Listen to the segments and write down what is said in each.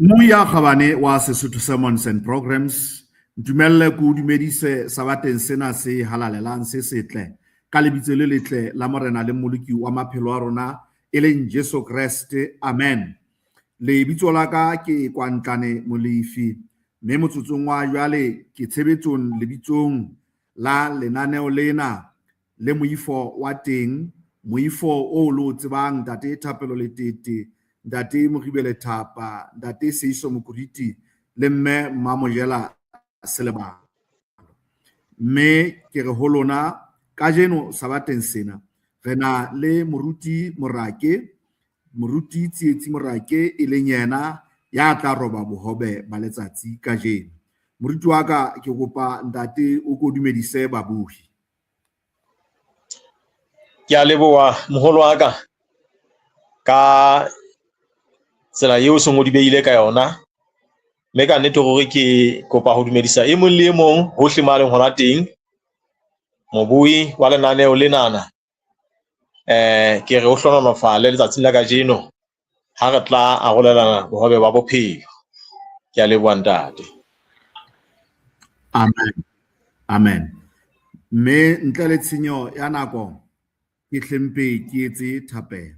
Moya kgabane wa Sesotho Sermons and Programs, ntumelle ke o dumedise sabateng sena se halalelang se setle ka lebitso le letle la Morena le Mmoloki wa maphelo a rona e leng Jesu Kreste. Amen. Lebitso la ka ke Kwantlane Molefi, mme motsotsong wa jwale ke tshebetsong lebitsong la lenaneo lena le moifo wa teng, moifo o lo tsebang, Ntate Thapelo Letete, Ntate Mogibele Thapa, Ntate Seiso Mokuriti le Mme Mmamojela Selebalo. Mme ke re ho lona kajeno sabateng sena re na le Moruti Morake, Moruti Tsietsi Morake, e leng yena ya tla roba bohobe ba letsatsi kajeno. Moruti wa ka, ke kopa ntate o ko dumedise babohi. Ke a leboha moholo wa ka ka tsela eo seng o di behile ka yona, mme ka nnete ruri ke kopa ho dumedisa e mong le e mong hohle mo a leng hona teng, mobui wa lenaneo lenana. Ke re o hlohonolofale letsatsing la kajeno ha re tla arolelana bohobe ba bophelo. Ke a leboha ntate. Amen. Amen. Mme ntle le tshenyo ya nako ke hlempe ke etse thapelo.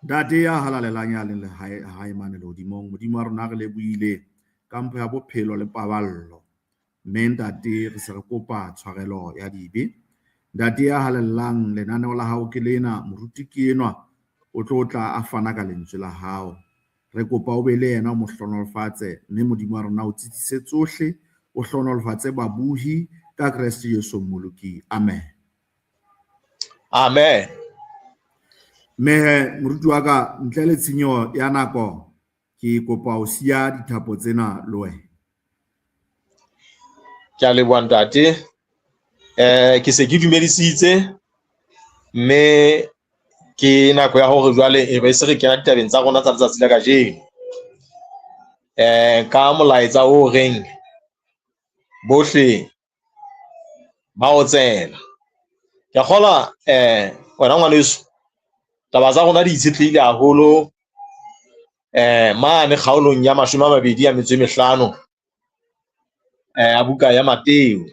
Ntate ya halalelang ya leng lehae hae mane lehodimong, Modimo wa rona re lebohile ka mpho ya bophelo le paballo. Mme ntate re se re kopa tshwarelo ya dibe. Ntate ya halalelang, lenaneo la hao ke lena, moruti ke enwa o tlo tla a fana ka lentswe la hao. Re kopa o be le yena, o mo hlohonolofatse, mme Modimo wa rona o tsitsise tsohle, o hlohonolofatse babohi ka Kreste Jesu Mmoloki. Amen. Amen. Mme moruti wa ka, ntle le tshenyo ya nako ke kopa ho siya dithapo tsena le wena. Ke a leboha ntate. Ke se ke dumedisitse, mme ke nako ya hore jwale e be se re kena ditabeng tsa rona tsa letsatsi la kajeno. Ka molaetsa o reng bohle ba otsela. Ke a kgolwa wena ngwaneso, taba tsa rona di itshetlehile haholo mane kgaolong ya 25 ya buka ya Mateu.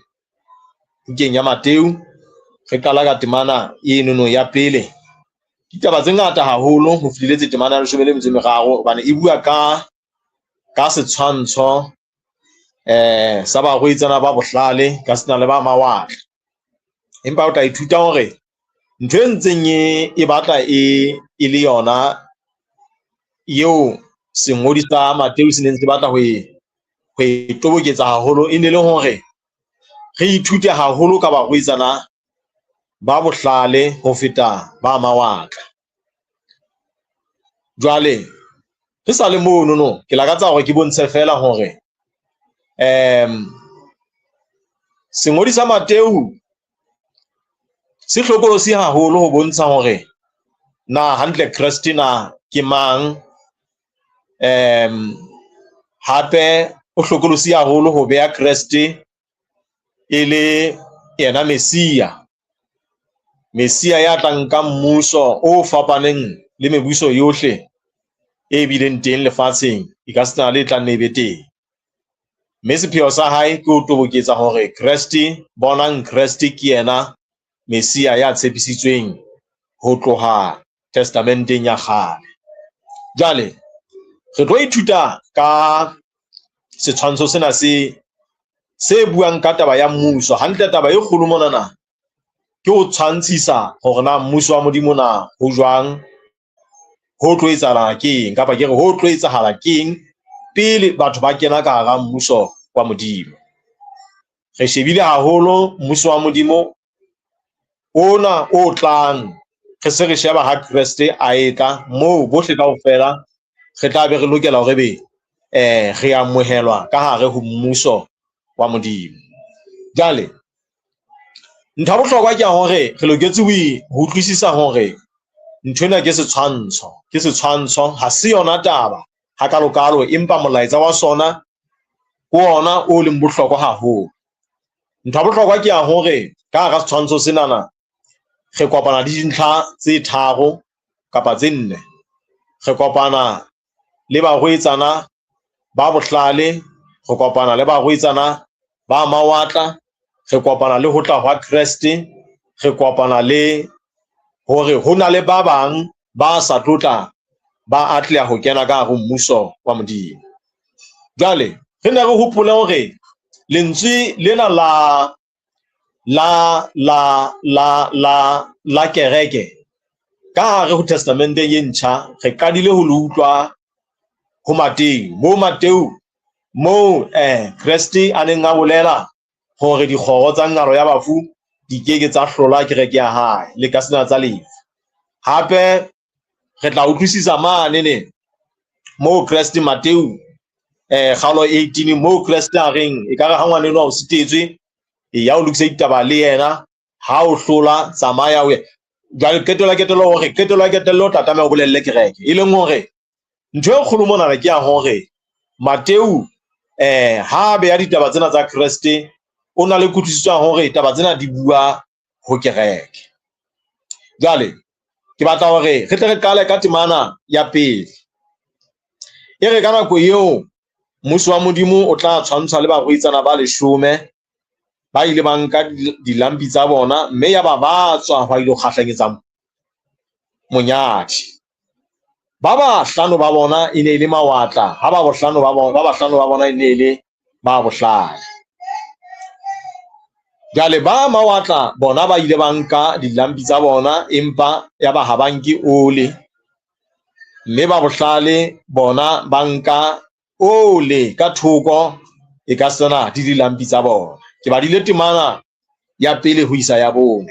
Bukeng ya Mateu re qala ka temana enono ya pele. Ditaba tse ngata haholo ho fihleletse temana ya 13, hobane e bua ka setshwantsho sa barwetsana ba bohlale ka sena le ba mawatle. Empa o tla ithuta hore ntho e ntseng e batla e le yona eo sengodi sa Mateu se neng se batla ho e toboketsa haholo, e ne le hore re ithute haholo ka barwetsana ba bohlale ho feta ba mawatla. Jwale re sa le mono no, ke lakatsa hore ke bontshe fela hore sengodi sa Mateu se hlokolosi haholo ho bontsha hore na hantle Kreste na ke mang. Hape o hlokolosi haholo ho beha Kreste e le yena Messia, Messia ya tla nka mmuso o fapaneng le mebuso yohle e bileng teng lefatsheng, e ka sena le e tlang ne e be teng. Mme sepheo sa hae ke ho toboketsa hore Kreste, bonang Kreste ke yena Messia ya tshepisitsweng ho tloha testamenteng ya kgale. Jwale re tlo ithuta ka setshwantsho sena se buang ka taba ya mmuso. Hantle taba e kgolo monana ke ho tshwantshisa hore na mmuso wa Modimo na ho jwang, ho tlo etsahala keng, kapa ke re ho tlo etsahala keng pele batho ba kena ka hara mmuso wa Modimo. Re shebile haholo mmuso wa Modimo ona o tlang, re se re sheba ha Kreste a etla moo bohle kaofela re tla be re lokela hore be re amohelwa ka hare ho mmuso wa Modimo. Jwale ntho ya bohlokwa ke ya hore re loketse ho utlwisisa hore nthwena ke setshwantsho, ke setshwantsho, ha se yona taba hakalokalo, empa molaetsa wa sona ke ona o leng bohlokwa haholo. Ntho ya bohlokwa ke ya hore ka hara setshwantsho senana re kopana le dintlha tse tharo kapa tse nne. Re kopana le barwetsana ba bohlale, re kopana le barwetsana ba mawatla, re kopana le ho tla hwa Kreste, re kopana le hore ho na le ba bang ba sa tlotla ba atleha ho kena ka hare ho mmuso wa Modimo. Jwale re ne re hopole hore lentswe lena la kereke ka hare ho testamente e ntjha re qadile ho le utlwa ho Mateu, mo Mateu mo Kreste a neng a bolela hore dikgoro tsa ngalo ya bafu di keke tsa hlola kereke ya hae le ka sena tsa lefu. Hape re tla utlwisisa mane ne mo Kreste Mateu kgaolo 18 mo Kreste a reng e ka re ha ngwaneno a o sitetswe, e ya o lokise ditaba le yena, ha o hlola tsamaya o ye. Jwale qetelo ya ketelo hore qetelo ya ketelo o tla tlameha o bolelle kereke, e leng hore ntho e kgolo monana ke ya hore Mateu ha beya ditaba tsena tsa Kreste o na le kutlwisiso ya hore taba tsena di bua ho kereke. Jwale ke batla hore re tle re qale ka temana ya pele. E re ka nako eo mmuso wa Modimo o tla tshwantshwa le barwetsana ba 10 ba ile ba nka dilampi tsa bona mme ya ba ba tswa hwa ile ho kgahlanyetsa monyadi. Ba bahlano ba bona e ne e le mawatla, ha ba bohlano ba bona, ba bahlano ba bona e ne e le ba bohlale. Jwale ba mawatla bona ba ile ba nka dilampi tsa bona, empa ya ba ha ba nke ole, mme ba bohlale bona ba nka ole ka thoko e ka sena di dilampi tsa bona. Ke badile temana ya pele ho isa ya bone.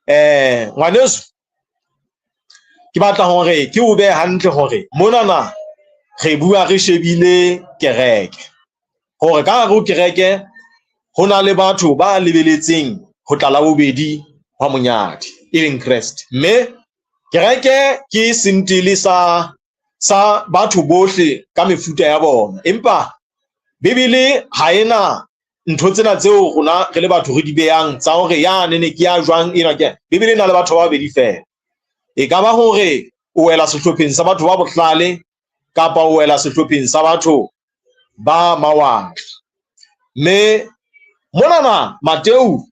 Ngwaneso, ke batla hore ke o behe hantle hore monana re bua re shebile kereke, hore ka hare ho kereke ho na le batho ba lebeletseng ho tla la bobedi hwa monyadi e leng Kreste. Mme kereke ke sentele sa batho bohle ka mefuta ya bona, empa Bibele ha ena ntho tsena tseo rona re le batho re di beyang tsa hore ya nene ke ya jwang ena ke. Bibele e na le batho ba babedi feela. E ka ba hore o wela sehlopheng sa batho ba bohlale kapa o wela sehlopheng sa batho ba mawatla. Mme monana Mateu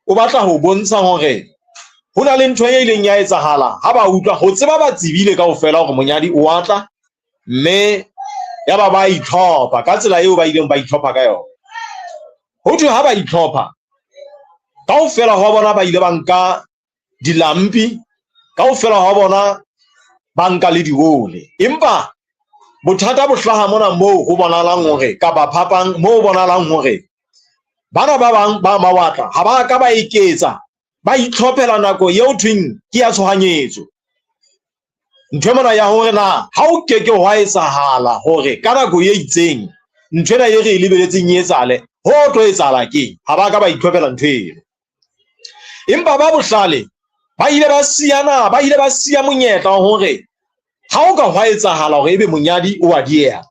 o batla ho bontsha hore ho na le ntho e ileng ya etsahala ha ba utlwa ho tseba ba tsebile kaofela hore monyadi o a tla, mme ya ba ba itlhopha ka tsela eo ba ileng ba itlhopha ka yona. Ho thwe ha ba itlhopha kaofela hwa bona ba ile ba nka dilampi, kaofela hwa bona ba nka le diole. Empa bothata bo hlaha mona moo ho bonahalang hore kapa phapang moo ho bonahalang hore bana ba bang ba mawatla ha ba ka ba eketsa, ba itlhophela nako eo thweng ke ya tshohanyetso. Ntho mona ya hore na ha o keke hwa etsahala hore ka nako e itseng ntho ena e re e lebeletseng e etsahale, ho tlo etsahala keng? Ha ba ka ba itlhophela ntho eno. Empa ba bohlale ba ile ba siyana, ba ile ba siya monyetla wa hore ha o ka hwa etsahala hore ebe monyadi o a dieha,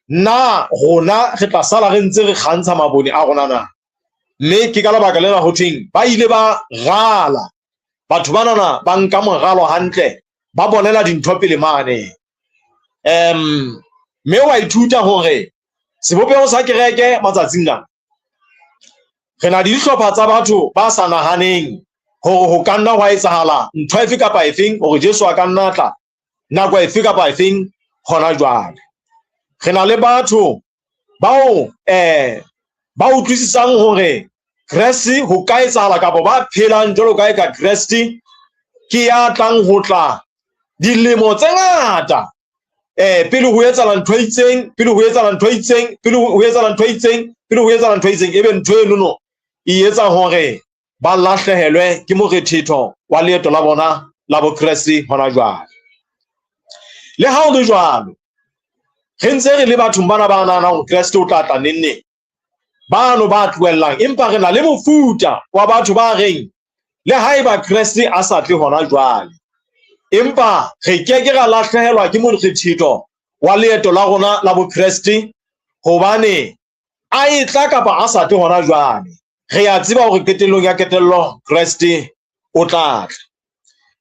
na rona re tla sala re ntse re kgantsha mabone a rona na? Mme ke ka lebaka lena ho thweng ba ile ba rala. Batho banana ba nka moralo hantle, ba bonela dintho pele mane. Mme wa ithuta hore sebopeho sa kereke matsatsing ana, re na le dihlopha tsa batho ba sa nahaneng hore ho ka nna hwa etsahala ntho efe kapa efeng, hore Jesu a ka nna tla nako efe kapa efeng hona jwale. Re na le batho bao ba utlwisisang hore Kreste ho ka etsahala kapa ba phelang jwalo ka eka Kreste ke ya tlang ho tla dilemo tse ngata pele ho etsahala ntho e itseng, pele ho etsahala ntho e itseng, pele ho etsahala ntho e itseng, pele ho etsahala ntho e itseng, ebe ntho eno no e etsa hore ba lahlehelwe ke morethetho wa leeto la bona la bokreste hona jwale. Le ha ho le jwalo, re ntse re le bathong bana ba nahanang hore Kreste o tla tla neng neng, bano ba tlohellang, empa re na le mofuta wa batho ba reng le haeba Kreste a sa tle hona jwale, empa re keke ra lahlehelwa ke morethetho wa leeto la rona la bokreste, hobane a e tla kapa a sa tle hona jwale, re a tseba hore qetellong ya qetello Kreste o tla tla.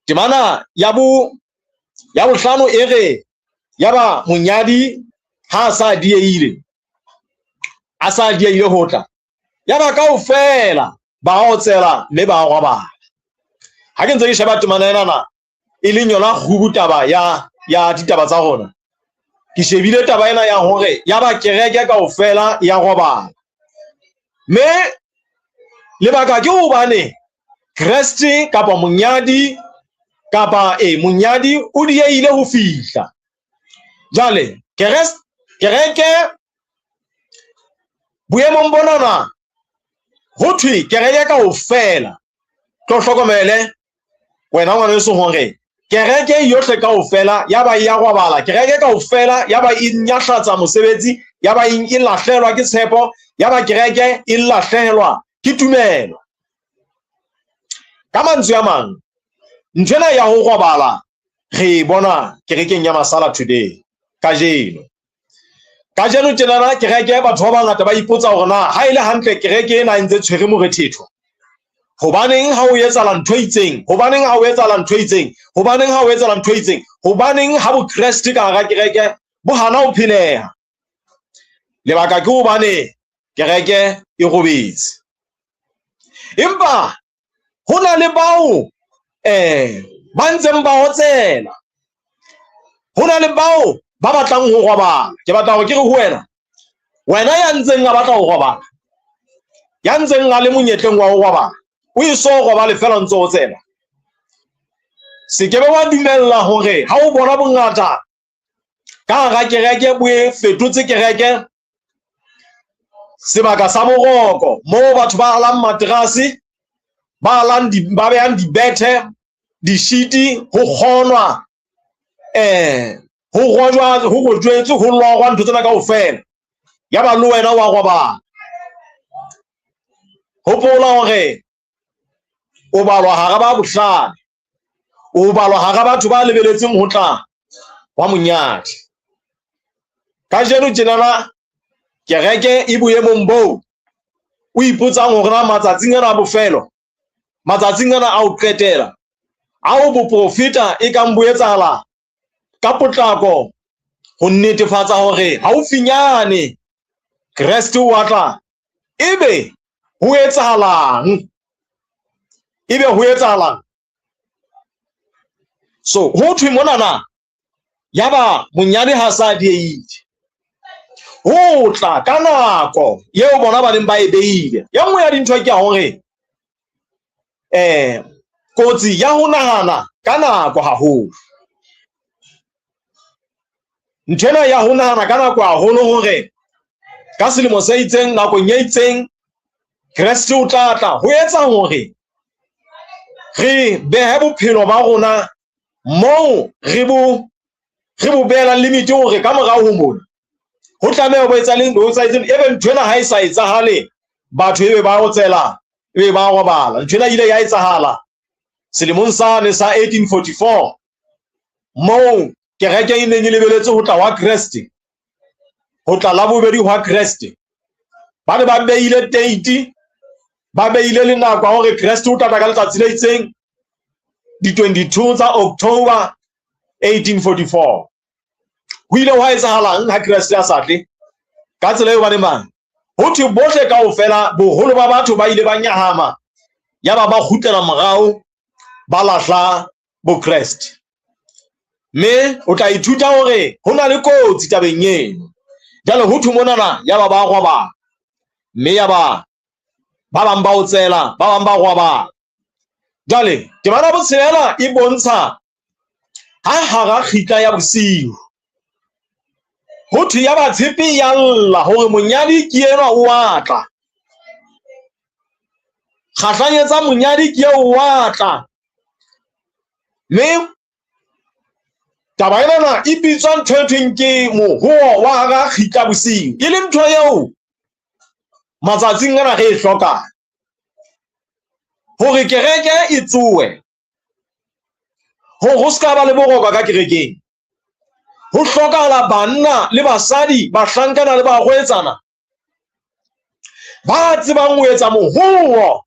Temana ya bohlano e re Yaba monyadi ha a sa diehile, a sa diehile ho tla, yaba kaofela ba otsela mme ba robala. Ha ke ntse ke sheba temana enana, e leng yona kgubu taba ya ditaba tsa rona, ke shebile taba ena ya hore yaba kereke kaofela ya robala. Mme lebaka ke hobane Kreste kapa monyadi kapa monyadi o diehile ho fihla. Jwale kereke boemong bonana ho thwe kereke kaofela, tlo hlokomele wena ngwaneso hore kereke yohle kaofela ya ba ya robala, kereke kaofela ya ba e nyahlatsa mosebetsi, ya ba e lahlehelwa ke tshepo, ya ba kereke e lahlehelwa ke tumelo. Ka mantswe a mang, nthwena ya ho robala re e bona kerekeng ya Masala Today kajeno. Kajeno tjenana kereke batho ba bangata ba ipotsa hore na ha e le hantle kereke ena e ntse tshwere morethetho. Hobaneng ha o etsahala ntho e itseng? Hobaneng ha o etsahala ntho e itseng? Hobaneng ha o etsahala ntho e itseng? Hobaneng ha bokreste ka hara kereke bo hana ho pheleha? Lebaka ke hobane kereke e robetse. Empa ho na le bao ba ntseng ba otsela. Ho na le bao ba batlang ho robala. Ke batla hore ke re ho wena, wena ya ntseng a batla ho robala, ya ntseng a le monyetleng wa ho robala, o e so robale fela o ntse o tsela. Se ke be wa dumella hore ha o bona bongata ka hara kereke bo e fetotse kereke sebaka sa boroko moo batho ba alang materase, ba alang di, ba behang dibethe, dishiti, ho kgonwa ho rojwa, ho rojwetswe, ho lorwa ntho tsena kaofela. Ya ba le wena wa robala. Hopola hore o balwa hara ba bohlale, o balwa hara batho ba lebeletseng ho tla wa monyadi. Kajeno tjenana kereke e boemong boo o ipotsang hore na matsatsing ana a bofelo, matsatsing ana a ho qetela, ao boprofeta e kang bo etsahala ka potlako ho netefatsa hore haufinyane Kreste o a tla, ebe ho etsahalang? Ebe ho etsahalang? So ho thwe monana yaba monyadi ha sa diehile ho tla ka nako eo bona ba neng ba e beile. E nngwe ya dintho ke ya hore kotsi ya ho nahana ka nako haholo. Nthwena ya ho nahana ka nako haholo hore ka selemo se itseng, nakong e itseng, Kreste o tla tla, ho etsa hore re behe bophelo ba rona moo re bo behelang limit hore ka morao ho mona ho tlameha ho etsa ho etsa ebe nthwena ha e sa etsahale, batho ebe ba otsela, ebe ba robala. Nthwena ile ya etsahala selemong sane sa 1844 moo kereke e neng e lebeletse ho tla wa Kreste, ho tla la bobedi hwa Kreste. Ba ne ba beile date, ba beile le nako ya hore Kreste o tla tla ka letsatsi le itseng, di 22 tsa October 1844. Ho ile hwa etsahalang ha Kreste a sa tle? Ka tsela eo ba neng ba ho thwe bohle kaofela, boholo ba batho ba ile ba nyahama, yaba ba kgutlela morao, ba lahla bokreste. Mme o tla ithuta hore ho na le kotsi tabeng eno. Jwale ho thwe monana yaba ba robala, mme yaba ba bang ba otsela, ba bang ba robala. Jwale temana botshelela e bontsha ha hara kgitla ya bosiu ho thwe ya ba tshepe ya lla hore monyadi ke enwa o a tla. Kgahlanyetsa monyadi ke eo o a tla. Mme taba enana e bitswa ntho e thweng ke mohoo wa hara kgitla bosiu, e leng ntho eo matsatsing ana re e hlokang hore kereke e tsowe, hore ho ska ba le boroko ka kerekeng. Ho hlokahala banna le basadi, bahlankana le barwetsana ba tsebang ho etsa mohoo.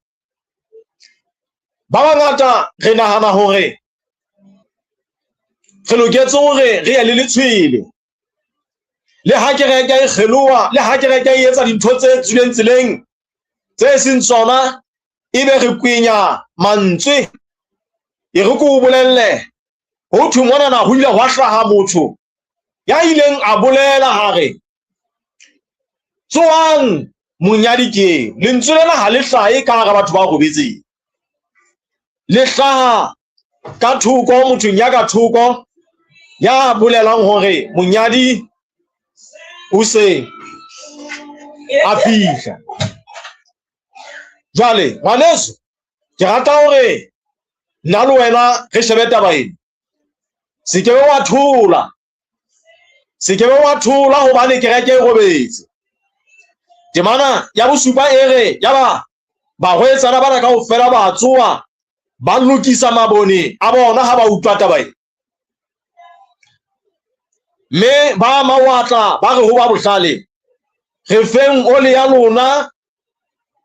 Ba bangata re nahana hore Re loketse hore re ye le letshwele. Le ha kereke e kgeloha, le ha kereke e etsa dintho tse tswileng tseleng, tse seng tsona, ebe re kwenya mantswe. E re ke o bolelle, ho thwe monana ho ile hwa hlaha motho ya ileng a bolela hare, tsoang monyadi ke eo. Lentswe lena ha le hlahe ka hara batho ba robetseng, le hlaha ka thoko mothong ya ka thoko ya bolelang hore monyadi o se a fihla. Jwale ngwaneso, ke rata hore nna le wena re shebe taba ena. Se ke be wa thola, se ke be wa thola hobane kereke e robetse. Temana ya bosupa e re, yaba barwetsana bana kaofela ba tsoha, ba lokisa mabone a bona ha ba utlwa taba ena. Mme ba mawatla ba re ho ba bohlale, re feng ole ya lona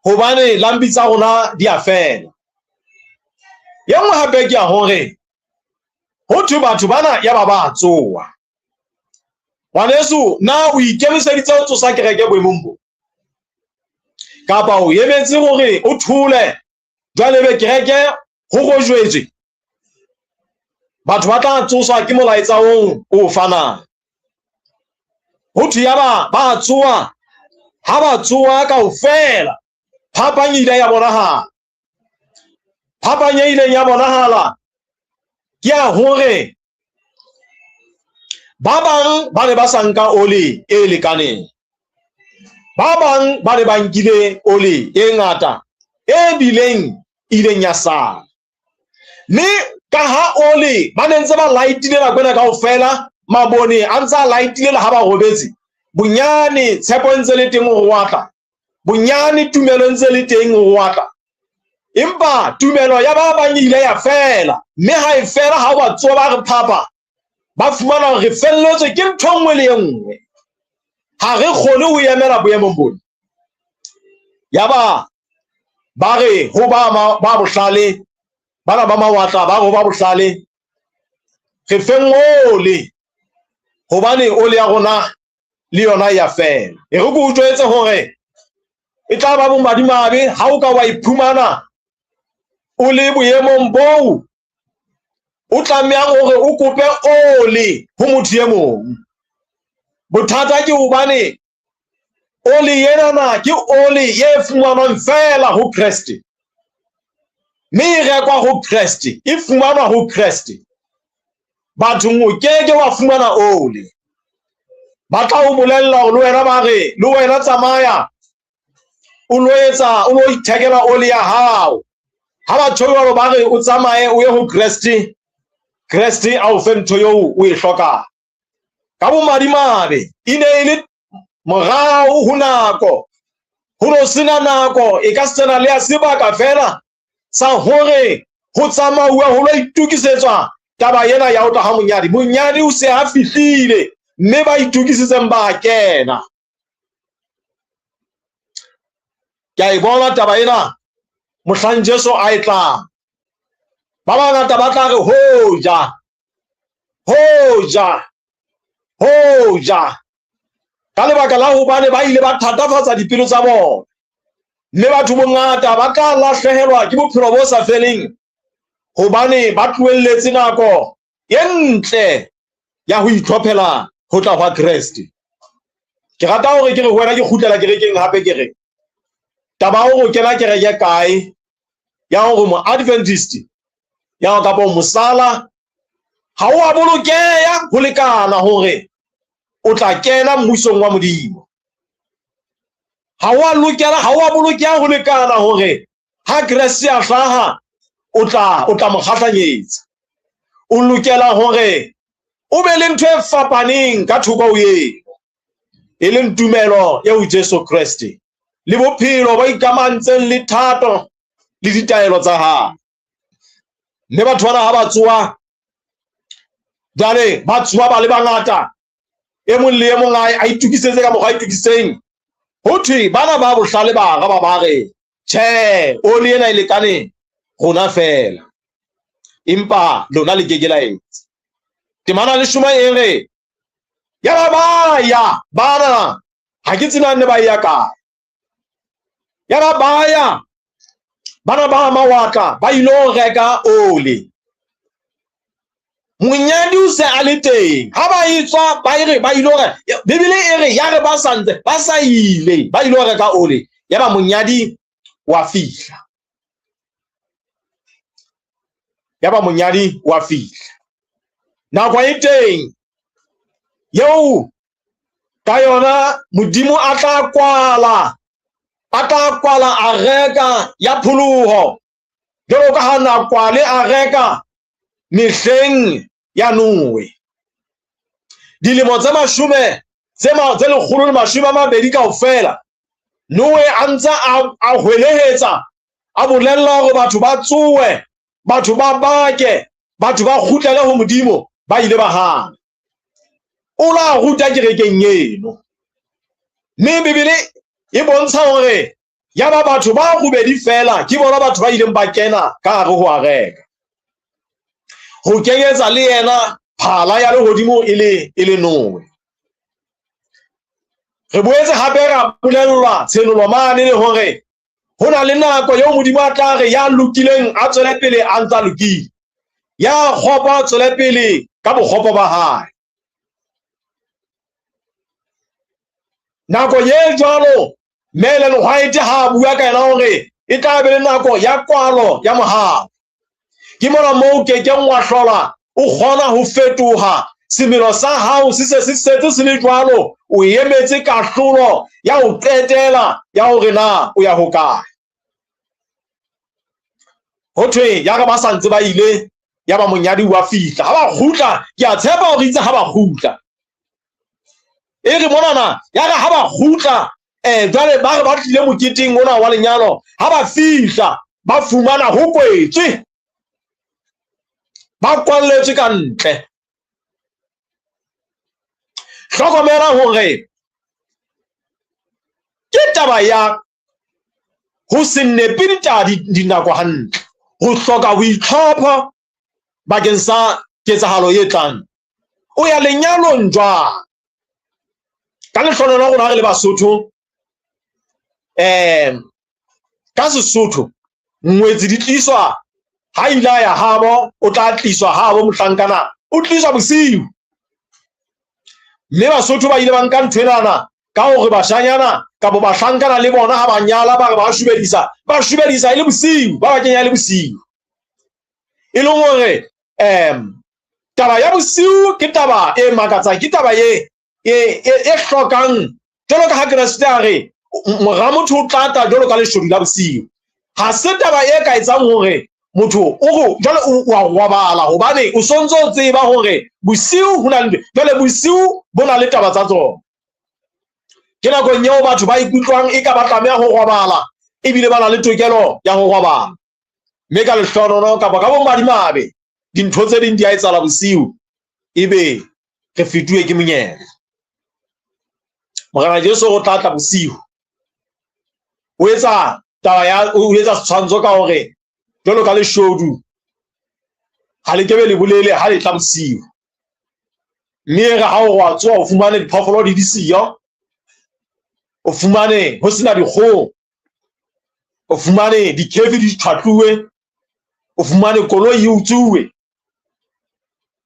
hobane lampi tsa rona di a fela. E nngwe hape ke ya hore ho thwe batho bana ya ba ba tsoha. Ngwaneso, na o ikemiseditse ho tsosa kereke boemong bo? Kapa o emetse hore o thole jwale be kereke ho rojwetswe? Batho ba tla tsoswa ke molaetsa oo o fanang. Ho thwe ya ba ba tsoha, ha ba tsoha kaofela, phapang e ile ya bonahala. Phapang e ileng ya bonahala ke ya hore ba bang ba ne ba sa nka oli e lekaneng, ba bang ba ne ba nkile oli e ngata e bileng ileng ya sala. Mme ka ha oli ba ne ntse ba laetile nako ena kaofela, mabone a ntse a laetile le ha ba robetse, bonyane tshepo e ntse le teng hore wa tla, bonyane tumelo e ntse le teng hore wa tla. Empa tumelo ya ba bang e ile ya fela, mme ha e fela ha ba tsoha ba re phapa, ba fumana hore re felletswe ke ntho e nngwe le e nngwe, ha re kgone ho emela boemong bona. Yaba ba re ho ba ba bohlale, bana ba mawatla ba re ho ba bohlale, re feng ole hobane ole ya rona le yona ya fela. E re ke o jwetse hore e tla ba bomadimabe ha o ka wa iphumana o le boemong boo o tlamehang hore o kope ole ho motho e mong. Bothata ke hobane ole enana ke ole e fumanwang fela ho Kreste, mme e rekwa ho Kreste, e fumanwa ho Kreste. Bathong o keke wa fumana ole. Ba tla o bolella hore le wena ba re, le wena tsamaya o lo etsa, o lo ithekela ole ya hao. Ha batho jwalo ba re o tsamaye o ye ho Kreste, Kreste a o fe ntho eo o e hlokang. Ka bomadimabe e ne e le morao ho nako, ho no sena nako, e ka sena le ya sebaka fela sa hore ho tsamauwa ho lo itokisetswa taba ena ya ho tla ha monyadi. Monyadi o se a fihlile, mme ba itokisitseng ba kena. Ke a e bona taba ena mohlang Jesu a e tlang. Ba bangata ba tla re hoja, hoja, hoja, ka lebaka la hobane ba ile ba thatafatsa dipelo tsa bona. Mme batho bongata ba tla lahlehelwa ke bophelo bo sa feleng hobane ba tlohelletse nako e ntle ya ho itlhophela ho tla hwa Kreste. Ke rata hore ke re ho wena, ke kgutlela kerekeng hape, ke re taba ya hore o kena kereke kae, ya hore mo Adventist ya hore kapa mosala, ha o a bolokeha ho lekana hore o tla kena mmusong wa Modimo. Ha o a lokela, ha o a bolokeha ho lekana hore ha Kreste a hlaha o tla mo kgahlanyetsa. O lokela hore o be le ntho e fapaneng ka thoko ho eno, e leng tumelo ya ho Jesu Kreste le bophelo ba ikamantseng le thato le ditaelo tsa hae. Mme batho bana ha ba tsoha, jwale ba tsoha ba le bangata, e mong le e mong a itokisetse ka mokgwa a itokisitseng. Ho thwe bana ba bohlale ba araba ba re, tjhe, oli ena e lekane rona fela, empa lona le keke la etsa. Temana leshome e re, ya ba ba ya bana, ha ke tsebe ne ba ya kae. Ya ba ba ya bana ba mawatla ba ilo reka ole. Monyadi o se a le teng. Ha ba etswa ba re ba ilo reka, Bibele e re ya re ba santse ba sa ile ba ilo reka ole, ya ba monyadi wa fihla. Ya ba monyadi wa fihla. Nako e teng eo ka yona Modimo a tla kwala, a tla kwala areka ya pholoho, jwalo ka ha na kwale areka mehleng ya Noe. Dilemo tse mashome tse 120 kaofela, Noe a ntse a hwelehetsa, a bolella hore batho ba tsowe, batho ba bake, batho ba kgutlele ho Modimo, ba ile ba hana. O la ruta kerekeng eno. Mme Bibele e bontsha hore ya ba batho ba robedi fela ke bona batho ba ileng ba kena ka hare ho areka. Ho kenyetsa le yena phala ya lehodimo e le Noe. Re boetse hape ra bolellwa tshenolo mane le hore ho na le nako eo Modimo a tla re ya lokileng a tswele pele a ntsa lokile, ya kgopo a tswele pele ka bokgopo ba hae. Nako ye jwalo Ellen White ha bua ka yena hore e tla be le nako ya kwalo ya mohau. Ke mona moo ke keng wa hlola o kgona ho fetoha, semelo sa hao se se se setse se le jwalo, o emetse kahlolo ya ho qetela ya hore na o ya hokae. Ho thwe ya re ba sa ntse ba ile, ya ba monyadi wa fihla. Ha ba kgutla, ke a tshepa hore itse ha ba kgutla. E re monana, ya re ha ba kgutla, jwale ba re ba tlile moketeng ona wa lenyalo, ha ba fihla, ba fumana ho kwetswe, ba kwalletswe ka ntle. Hlokomela hore ke taba ya ho se nepe dinako hantle, ho hloka boitlhopho bakeng sa ketsahalo e tlang. O ya lenyalong jwang? Ka lehlohonolo la rona re le Basotho, ka Sesotho ngwetsi di tliswa ha ile a ya habo, o tla tliswa habo mohlankana, o tliswa bosiu. Mme Basotho ba ile ba nka ntho enana ka hore bashanyana kapa bahlankana le bona ha ba nyala ba re ba shubedisa, ba shubedisa e le bosiu, ba ba kenya e le bosiu. E leng hore taba ya bosiu ke taba e makatsang, ke taba e hlokang, jwalo ka ha Kreste a re mora motho o tla tla jwalo ka leshodu la bosiu. Ha se taba e ka etsang hore motho o re jwale o wa robala, hobane o sontso o tseba hore bosiu ho na le, jwale bosiu bo na le taba tsa tsona. Ke nakong eo batho ba ikutlwang e ka ba tlameha ho robala, ebile ba na le tokelo ya ho robala. Mme ka lehlohonolo kapa ka bomadimabe, dintho tse ding di a etsahala bosiu, ebe re fetuwe ke monyetla. Morena Jesu o tla tla bosiu. O etsa taba ya, o etsa setshwantsho ka hore jwalo ka leshodu ha le kebe le bolele ha le tla bosiu. Mme e re ha o wa tsoha o fumane diphoofolo di di siyo, o fumane ho sena dikgoho, o fumane dikefi di tjhwatluwe, o fumane koloi e utsuwe,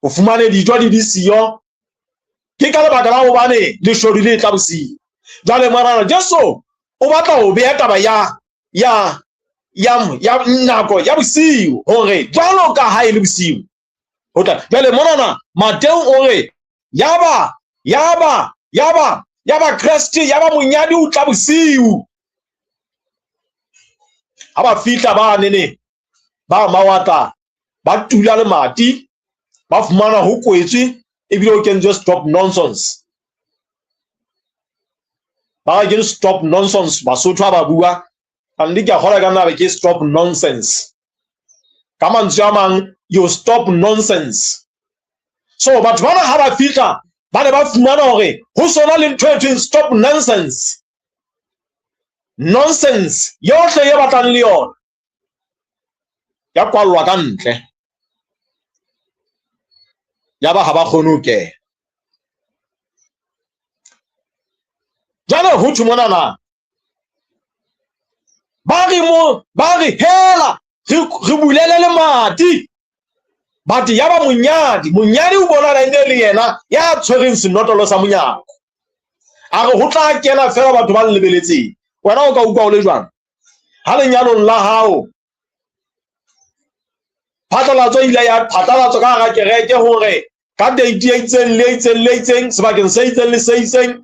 o fumane dijo di di siyo. Ke ka lebaka la hobane leshodu le tla bosiu. Jwale Morena Jesu o batla ho beha taba ya nako ya bosiu, hore jwalo ka ha e le bosiu ho tla. Jwale monana Mateu o re yaba Kreste, yaba monyadi o tla bosiu. Ha ba fihla ba nene ba mawatla, ba tula lemati, ba fumana ho kwetswe ebile ho kentswe stop nonsense. Ba re ke stop nonsense, Basotho ha ba bua, ande ke a kgolwa ka nna ke stop nonsense. Ka mantswe a mang, you stop nonsense. So batho bana ha ba fihla, ba ne ba fumana hore ho sona le ntho e thweng stop nonsense. Nonsense yohle e batlang le yona ya kwallwa ka ntle. Yaba ha ba kgone ho kena. Jwale ho thwe monana ba re mo ba re hela re bulele lemati but yaba monyadi monyadi o bonala e ne le yena ya tshwereng senotlolo sa monyako. A re ho tla kena fela batho ba lebeletseng. Wena o ka utlwa o le jwang ha lenyalong la hao phatlalatso ile ya phatlalatswa ka hara kereke hore ka date e itseng le itseng le itseng sebakeng se itseng le se itseng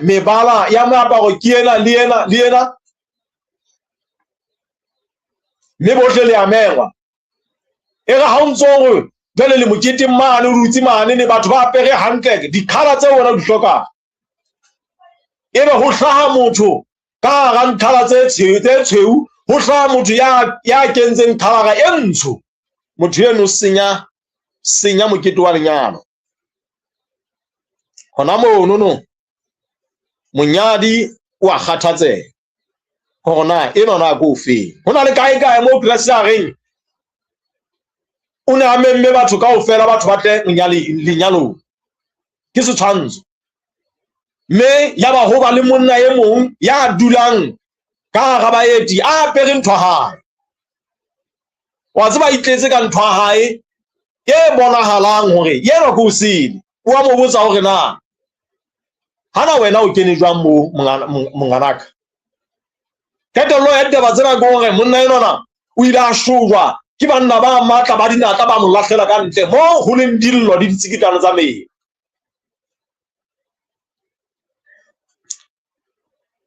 mebala ya moaparo ke ena le ena le ena, mme bohle le a mengwa. E re ha o ntso hore jwale le moketeng mane o dutse mane ne batho ba apere hantle dikhala tseo wena o di hlokang, ebe ho hlaha motho ka hara dikhala tse tshweu, ho hlaha motho ya kentseng khalara e ntsho. Motho eno senya mokete wa lenyalo. Hona mono no monyadi o a kgathatseha hore na enwa na ke ofeng. Ho na le kae kae moo Kreste a reng o ne a memme batho kaofela, batho ba tle lenyalong. Ke setshwantsho. Mme yaba ho ba le monna e mong ya dulang ka hara baeti a apere ntho ya hae. Wa tseba itletse ka ntho ya hae e bonahalang hore yena ke o sele. O a mo botsa hore na hana wena o kene jwang mo monganaka. Qetello ya ditaba tsena ke hore monna enwana o ile a shojwa ke banna ba matla ba dinatla ba mo lahlela ka ntle mo ho leng dillo le ditsikitlano tsa mmele.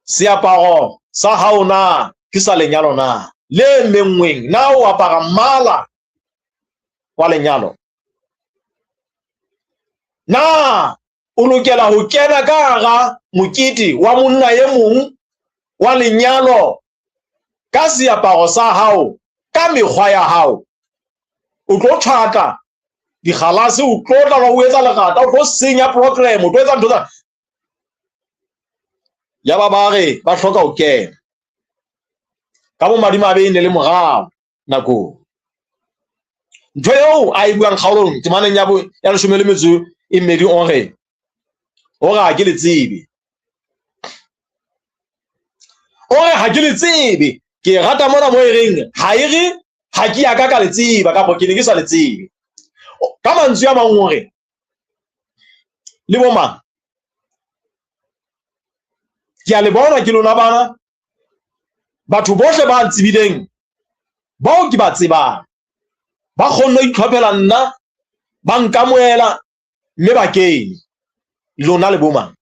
Seaparo sa hao na ke sa lenyalo na le menngweng, na o apara mmala wa lenyalo? Na o lokela ho kena ka hara mokete wa monna e mong wa lenyalo ka seaparo sa hao, ka mekgwa ya hao? O tlo tjhwatla dikgalase, o tlo tla o etsa lerata, o tlo senya program, o tlo etsa ntho tsa yaba ba re ba hloka ho kena. Ka bomadimabe e ne le morao nakong. Ntho eo a e buang kgaolong temaneng ya 12 o re ha ke le tsebe. O re ha ke le tsebe. Ke rata mona mo e reng ha e re ha ke ya ka ka le tseba kapa ke ne ke sa le tsebe. Ka mantswe a mang o re le bo mang, ke a le bona ke lona bana, batho bohle ba ntsebileng bao ke ba tsebang ba kgonne ho itlhophela nna, ba nkamoela mme ba kene. Lona le bo mang?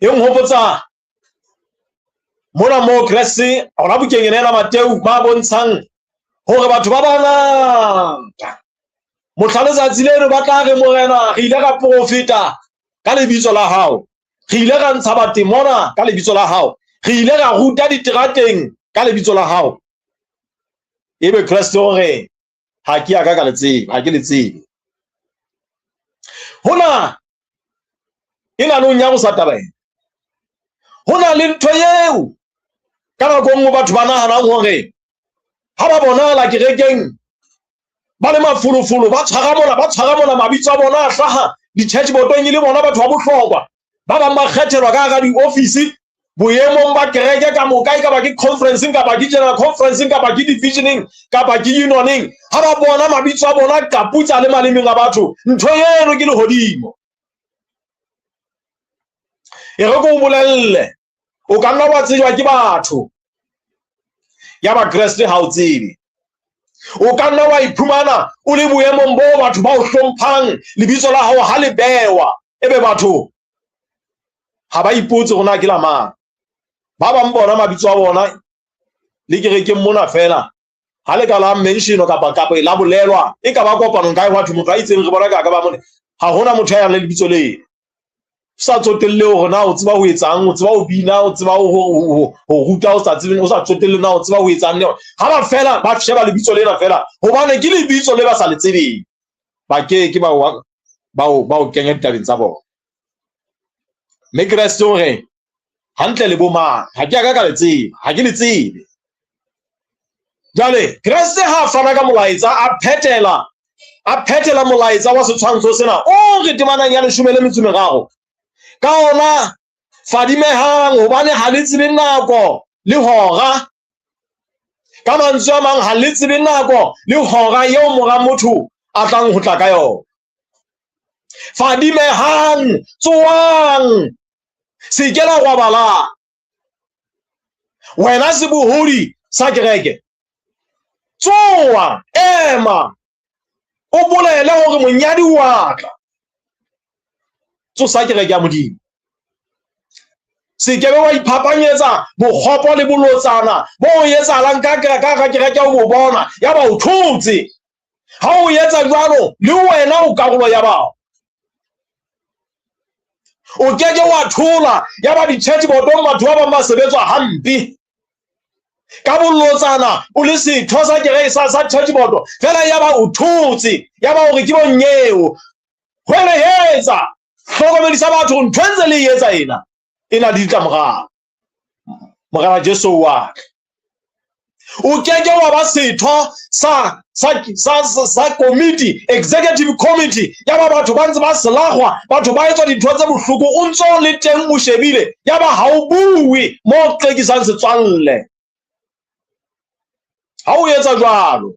E nhopotsa mona moo Kreste hona bukeng ena ya Mateu ba bontshang hore batho ba bangata mohla letsatsi leno ba tla re Morena re ile ra profeta ka lebitso la hao, re ile ra ntsha batemona ka lebitso la hao, re ile ra ruta diterateng ka lebitso la hao. Ebe Kreste o re ha ke ya ka ka le tsebe, ha ke le tsebe. Hona e na le ho nyarosa taba ena. Ho na le ntho eo ka nako nngwe batho ba nahanang hore ha ba bonahala kerekeng ba le mafolofolo, ba tshwara mona mabitso a bona a hlaha di-church botong e le bona batho ba bohlokwa. Ba bang ba kgethelwa ka hara di-office boemong ba kereke ka moka, e ka ba ke conferenceng kapa ke general conferenceng kapa ke divisioning kapa ke unioning. Ha ba bona mabitso a bona kaputsa le malemeng a batho, ntho eno ke lehodimo. E re ke o bolelle, o ka nna wa tsejwa ke batho ya ba Kreste ha o tsebe. O ka nna wa iphumana o le boemong bo batho ba o hlomphang, lebitso la hao ha le bewa, ebe batho ha ba ipotse hore na ke la mang. Ba bang bona mabitso a bona le kerekeng mona fela ha le ka la mention kapa kapa la bolelwa, e ka ba kopanong kae hwa thwe motho a itseng re bona ka ka ba mone, ha hona motho ya yang le lebitso leo. Sa tsotelle hore na o tseba ho etsang, o tseba ho bina, o tseba ho ruta, o sa tsebe, o sa tsotelle na o tseba ho etsang. Ha ba fela ba sheba lebitso lena fela hobane ke lebitso le ba sa le tsebeng, ba ke ke ba o kenya ditabeng tsa bona. Mme Kreste o re hantle le bo mang, ha ke a ka ka le tseba, ha ke le tsebe. Jwale Kreste ha a fana ka molaetsa, a phethela molaetsa wa setshwantsho sena, o re temanang ya 13, ka ona fadimehang, hobane ha le tsebe nako le hora. Ka mantswe a mang, ha le tsebe nako le hora eo Mora Motho a tlang ho tla ka yona. Fadimehang, tsoang, se ke la robala. Wena sebohodi sa kereke, tsoa, ema, o bolele hore monyadi wa tla. Tsosa kereke ya Modimo. Se ke be wa iphapanyetsa bokgopo le bolotsana bo o etsahalang ka ka kereke, o bo bona, ya ba o thotse. Ha o etsa jwalo, le wena o karolo ya bao. O ke ke wa thola ya ba di-church botong batho ba bang ba sebetswa hampe ka bolotsana, o le setho sa kereke sa church boto fela, ya ba o thotse, ya ba hore ke bonyeo. Hwelehetsa, hlokomedisa batho ntho e ntse le e etsa ena e na le ditlamorao. Morena Jesu wa tla. O ke ke wa ba setho sa committee, executive committee, ya ba batho ba ntse ba selagwa, batho ba etswa dintho tse bohloko, o ntso le teng, o shebile, ya ba ha o bue mo qekisang setswalle. Ha o etsa jwalo,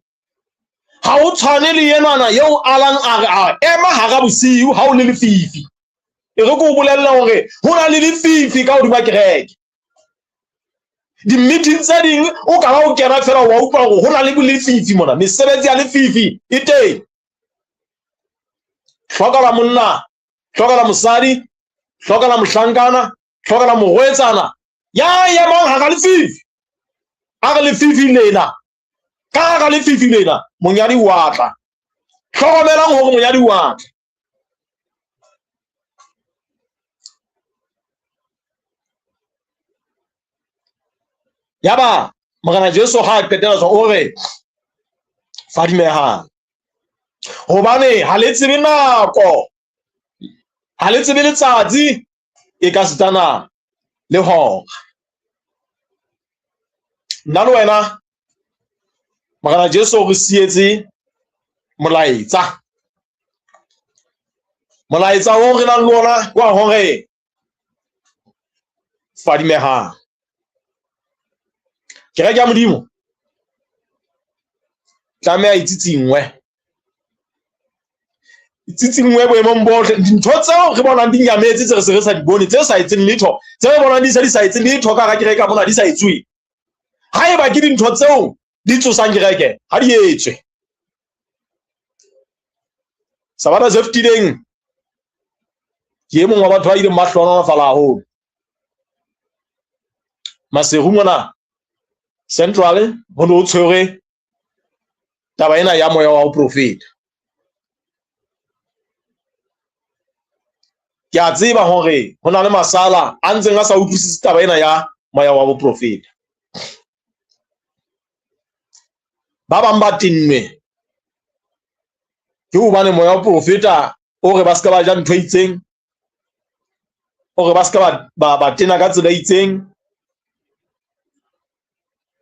ha o tshwane le enwana eo alang a re a ema hara bosiu ha o le lefifi. E re ke o bolelle hore ho na le lefifi ka hodima kereke. Di-meeting tse ding o ka ba o kena fela, wa utlwa hore ho na le lefifi mona, mesebetsi ya lefifi e teng. Hlokala monna, hlokala mosadi, hlokala mohlankana, hlokala morwetsana ya emang hara lefifi, a re lefifi lena, ka hara lefifi lena monyadi wa tla. Hlokomelang hore monyadi wa tla. Yaba Morena Jesu ha a qetela tswa, o re fadimehang, hobane ha le tsebe nako, ha le tsebe letsatsi, e ka sitana le hora. Nna le wena, Morena Jesu re sietse molaetsa. Molaetsa o re nang le ona wa hore fadimehang. Kereke ya Modimo tlameha itsitsingwe, itsitsingwe boemong bohle. Dintho tseo re bonang di nyametse, tse re se re sa di bone, tse sa etseng letho, tse re bonang di se di sa etse letho ka hara kereke ka mona, di sa etsuwe, haeba ke dintho tseo di tsosang kereke, ha di etswe. Sabata se fetileng, ke e mong wa batho ba ileng ba hlohonolofala haholo Maseru mona Central. Ho ne ho tshwerwe taba ena ya moya wa ho profeta. Ke a tseba hore ho na le masala a ntseng a sa utlwisise taba ena ya moya wa boprofeta. Ba bang ba tennwe ke hobane moya wa profeta o re ba se ka ba ja ntho e itseng, o re ba se ka ba tena ka tsela e itseng.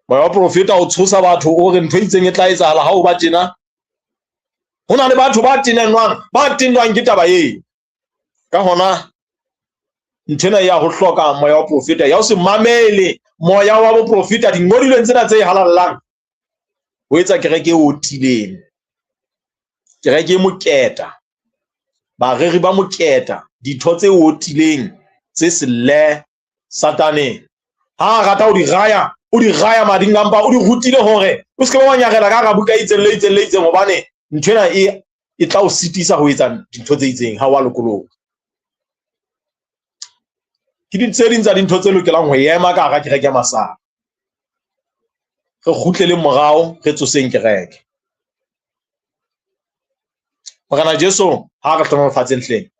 Moya wa profeta o tshosa batho, o re ntho e itseng e tla etsahala ha o ba tena. Ho na le batho ba tenenwang, ba tenwang ke taba eo. Ka hona ntho ena ya ho hloka moya wa profeta, ya ho se mamele moya wa boprofeta, dingodilweng tsena tse halallang, ho etsa kereke e otileng, kereke e moketa, bareri ba moketa, ditho tse otileng tse selle. Satane ha a rata ho di raya, o di raya mading a mpa. O di rutile hore o se ke wa nyarela ka hara buka e itseng le itseng le itseng, hobane ntho ena e tla o sitisa ho etsa dintho tse itseng ha wa lokoloha. Ke di tse ding tsa dintho tse lokelang ho ema ka hara kereke ya masala. Re kgutleleng morao, re tsoseng kereke. Morena Jesu ha re hlohonolofatseng hleng.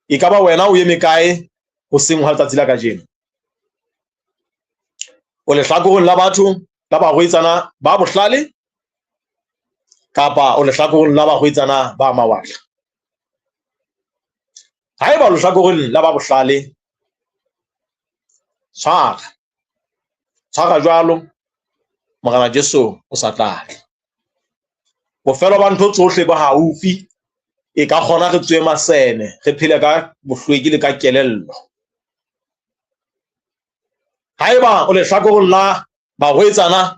E ka ba wena o eme kae hoseng hwa letsatsi la kajeno? O lehlakoreng la batho la barwetsana ba bohlale, kapa o lehlakoreng la barwetsana ba mawatla? Haeba o lehlakoreng la ba bohlale, tshwara, tshwara jwalo. Morena Jesu o sa tla tla. Bofelo ba ntho tsohle bo haufi, e ka kgona re tswe masene, re phele ka bohlweki le ka kelello. Haeba o lehlakoreng la barwetsana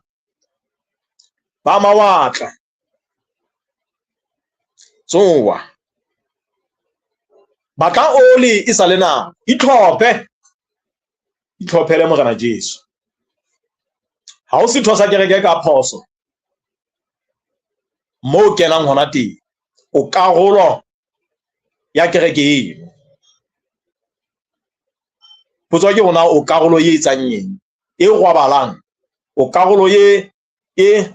ba mawatla, tsoa, batla oli e sa le nako, itlhophe, itlhophele Morena Jesu. Ha o setho sa kereke ka phoso, moo kenang hona teng, o karolo ya kereke eno. Potso ke hona o karolo e etsang eng? E rwabalang, o karolo e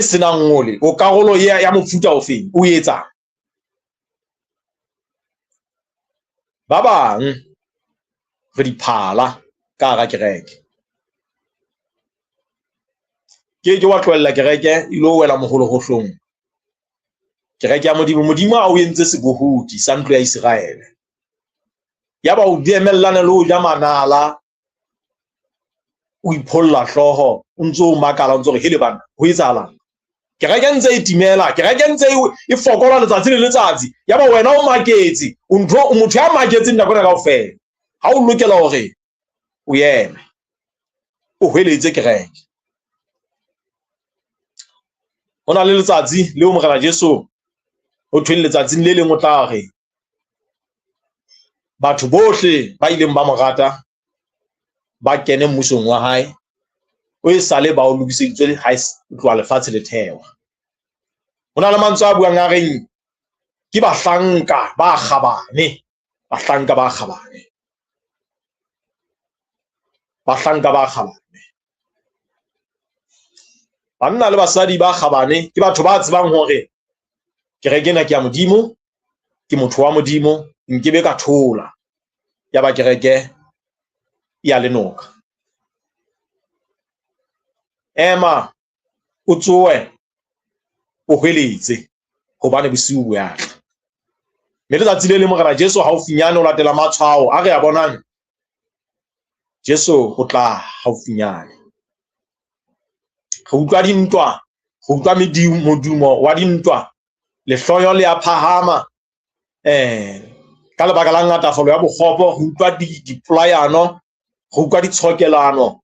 senang ngole, o karolo ya mofuta ofeng o etsang? Ba bang re diphala ka hara kereke. Ke ke wa tlohella kereke e lo wela moholohohlong. Kereke ya Modimo, Modimo a o entse sebohodi sa ntlo ya Iseraele. Yaba o diemellane le ho ja manala, o ipholla hlooho, o ntso o makala, o ntso re hele bana, ho etsahalang? Kereke ntse e timela, kereke ntse e fokola letsatsi le letsatsi. Yaba wena o maketse, o ntho o motho ya maketseng nako ena kaofela. Ha o lokela hore o eme, o hweletse kereke. Ho na le letsatsi leo Morena Jesu ho thweng letsatsing le leng o tla re batho bohle ba ileng ba mo rata ba kene mmusong wa hae, o e sale ba o lokiseditswe ha e tloha lefatshe le thewa. Ho na le mantswe a buang a reng ke bahlanka ba kgabane, bahlanka ba kgabane, bahlanka ba kgabane. Banna le basadi ba kgabane ke batho ba tsebang hore kereke ena ke ya Modimo, ke motho wa Modimo, nkebe ka thola ya ba kereke ya lenoka. Ema o tsoe o hweletse hobane bosiu bo ya tla. Mme letsatsi le leng Morena Jesu haufinyane o latela matshwao a re a bonang, Jesu o tla haufinyane. Re utlwa dintwa, re utlwa modumo wa dintwa, lehloyo le a phahama, ka lebaka la ngatafalo ya bokgopo, re utlwa dipolayano, re utlwa ditshokelano,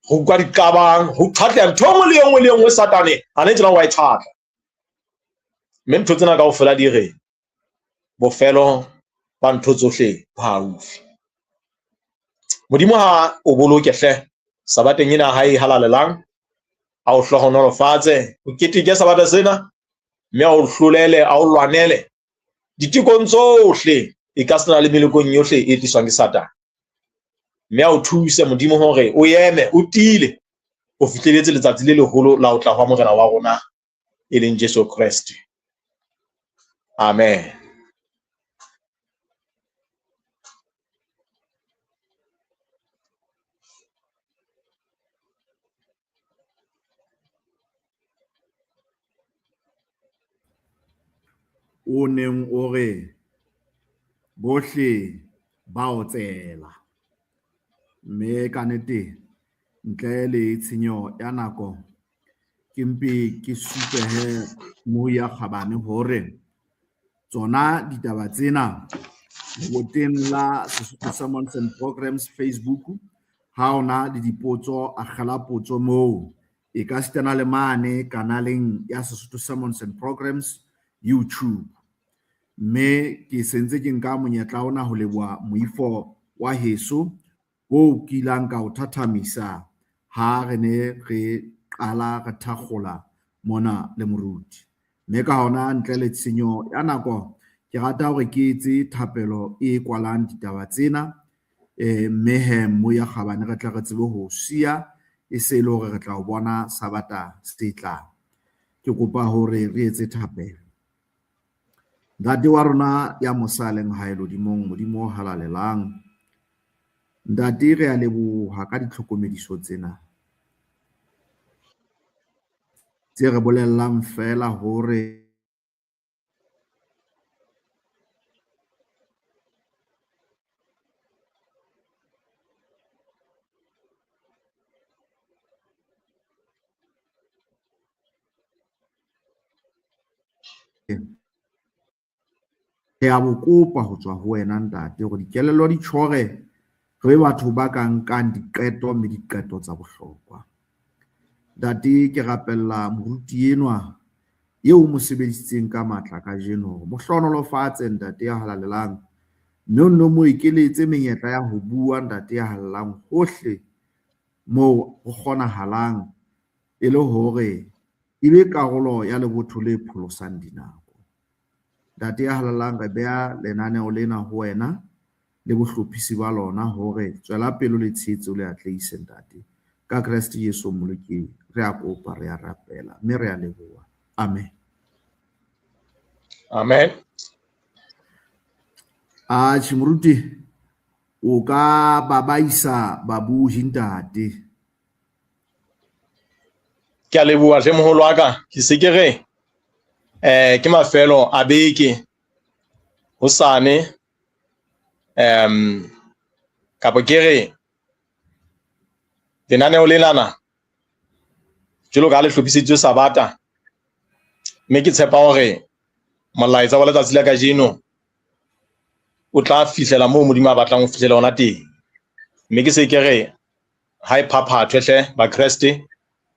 re utlwa diqabang, ho tshwatleha ntho e nngwe le e nngwe le e nngwe Satane a ne tjena wa e tshwatla. Mme ntho tsena kaofela di re bofelo ba ntho tsohle bo haufi. Modimo ha o boloke hle sabateng ena ha e halalelang, a o hlohonolofatse, o keteke sabata sena, mme a o hlolele, a o lwanele ditekong tsohle, e ka sena le melekong yohle e tliswang ke Satane. Mme a o thuse Modimo hore o eme o tiile o fihleletse letsatsi le leholo la ho tla hwa Morena wa rona e leng Jesu Kreste. Amen. O neng o re bohle ba otsela, mme ka nnete ntle le tshenyo ya nako ke mpe ke supehe Moya Kgabane hore tsona ditaba tsena leboteng la Sesotho Sermons and Programs Facebook, ha ona le dipotso, akgela potso moo, e ka sitana le mane kanaleng ya Sesotho Sermons and Programs YouTube. Mme ke sentse ke nka monyetla ona ho leboha moifo wa heso o ke ilang ka o thathamisa ha re ne re qala re thakgola mona le moruti. Mme ka hona ntle le tshenyo ya nako ke rata hore ke etse thapelo e kwalang ditaba tsena, mme he Moya Kgabane re tle re tsebe ho siya e se le hore re tla o bona sabata se tlang. Ke kopa hore re etse thapelo. Ntate wa rona ya mosa leng hae lehodimong, Modimo o halalelang, Ntate re a leboha ka ditlhokomediso tsena tse re bolellang feela hore Re a bo kopa ho tswa ho wena, Ntate, hore dikelello di tjhore, re be batho ba ka nkang diqeto mme diqeto tsa bohlokwa. Ntate, ke rapella moruti enwa eo o mo sebedisitseng ka matla kajeno hore mo hlohonolofatse, Ntate ya halalelang, mme o nno mo ekeletse menyetla ya ho bua, Ntate ya halalelang, hohle moo ho kgonahalang e le hore e be karolo ya lebotho le pholosang dinako. Ntate ya halalelang, re beha lenaneo lena ho wena le bohlophisi ba lona hore tswela pele o le tshehetse, o le atlehise, Ntate. Ka Kreste Jesu Mmoloki re a kopa, re a rapela, mme re a leboha. Amen. Amen. Atjhe, moruti, o ka babaisa babohi, ntate. Ke a leboha hle moholo wa ka. Ke se ke re ke mafelo a beke hosane, kapo ke re lenaneo lenana jwalo ka ha le hlophiseditswe Sabata, mme ke tshepa hore molaetsa wa letsatsi la kajeno o tla fihlela moo Modimo a batlang ho fihlela ona teng. Mme ke se ke re ha e phaphathwe hle Bakreste,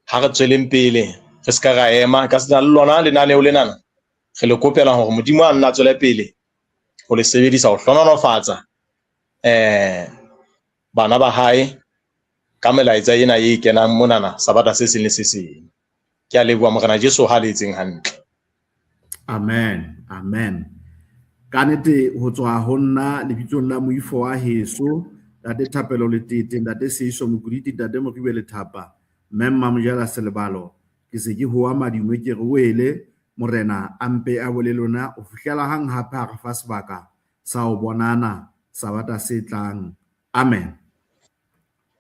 ha re tsweleng pele, re se ka ra ema ka sena le lona lenaneo lenana. Re le kopela hore Modimo a nna tswele pele ho le sebedisa ho hlohonolofatsa bana ba hae ka melaetsa ena e kenang monana Sabata se seng le se seng. Ke a leboha Morena Jesu ha le etseng hantle. Amen. Amen. Ka nete ho tswa ho nna lebitsong la moifo wa heso, Ntate Thapelo Letete, Ntate Seiso Mokuriti, Ntate Moribe Lethapa, Mme Mmamojela Selebalo, ke se ke hoa madimo ke re wele, Morena a mpe a bole lona ho fihlela hang hape ha re fa sebaka sa ho bonana Sabata se tlang. Amen.